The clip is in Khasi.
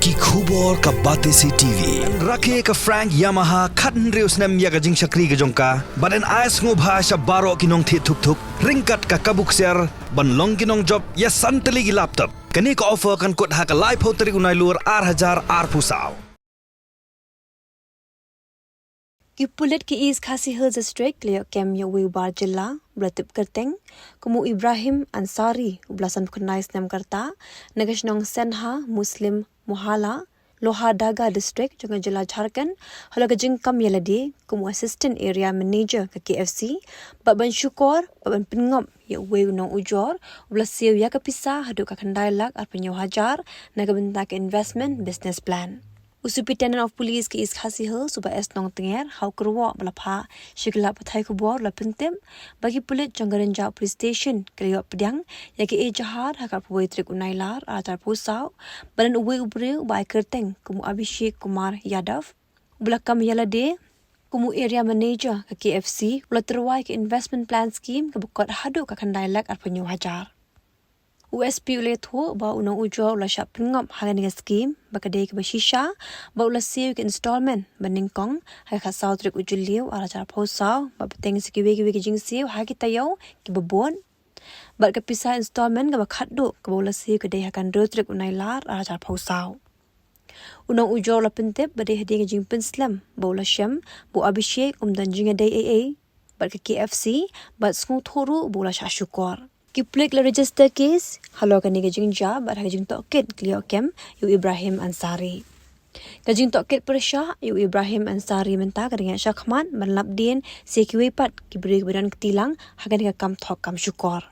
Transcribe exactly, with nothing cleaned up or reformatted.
Ki khubor ka Batesi T V. Rakhe ka Frank Yamaha khathynriew snem ïa ka jingshakri ka jong ka. Bad yn ai sngewbha sha baroh ki nongthied thuk thuk ryngkat ka kabu ksiar ban long ki nongjop ïa san tylli ki laptop. Kane ka offer kan kut ha ka laiphew tarik u Nailur ar hajar arphew saw. Ki pulit ki East Khasi Hills District ki la ïoh kem ïa uwei u bar jylla uba la tip kyrteng kum u Ibrahim Ansari uba la sanphew khyndai snem ka rta na ka shnong Senha Muslim Mohalla, Lohardaga District jong ka jylla Jharkhand halor ka jingkam ïalade kum u Assistant Area Manager ka K F C bad ban shukor bad ban pynngop ïa uwei u nongujor uba la siew ïa ka pisa haduh ka khyndai lak arphew hynñiew hajar na ka bynta ka Investment Business Plan. U Superintendent of Police ka East Khasi Hills u Bah S Nongtnger ha u kyrwoh ba la phah sha ki lad pathai khubor la pyntip ba ki pulit jong ka Rynjah Police Station ki la ïoh pdiang ïa ka ejahar ha ka arphew wei tarik u Nailar ar hajar arphew saw ba don uwei u briew uba ai kyrteng kum u Abhishek Kumar Yadav uba la kam ïalade kum u Area Manager ka K F C uba la tyrwa ïa ka Investment Plan Scheme kaba kot haduh ka khyndai lak arphew hynñiew hajar. U S P u la ïathuh ba u nongujor u la shah pynngop ha kane ka skim ba ka dei kaba shisha bad u la siew ïa ka installment ba nyngkong ha ka khatsaw tarik u Jylliew ar hajar arphew saw bad bteng sa kiwei kiwei ki jingsiew ha ki taïew kiba bud. Bad ka pisa installment kaba khatduh kaba u la siew ka dei ha ka hynriew tarik u Nailar ar hajar arphew saw. U nongujor u la pyntip ba dei hadien ka jingpynslem ba u la shem ba u Abhishek um don jingïadei eiei bad ka K F C bad sngewthuh ruh ba u la shah shukor. Ki pulit ki la register case halor kane ka jingjia bad ha ka jingtohkit ki la ïoh kem ïa u Ibrahim Ansari. Ka jingtohkit pyrshah ïa u Ibrahim Ansari mynta ka dang ïaid shakhmat ban lap dien sa ïa kiwei pat ki briew kiba don kti lang ha kane ka kam thok kam shukor.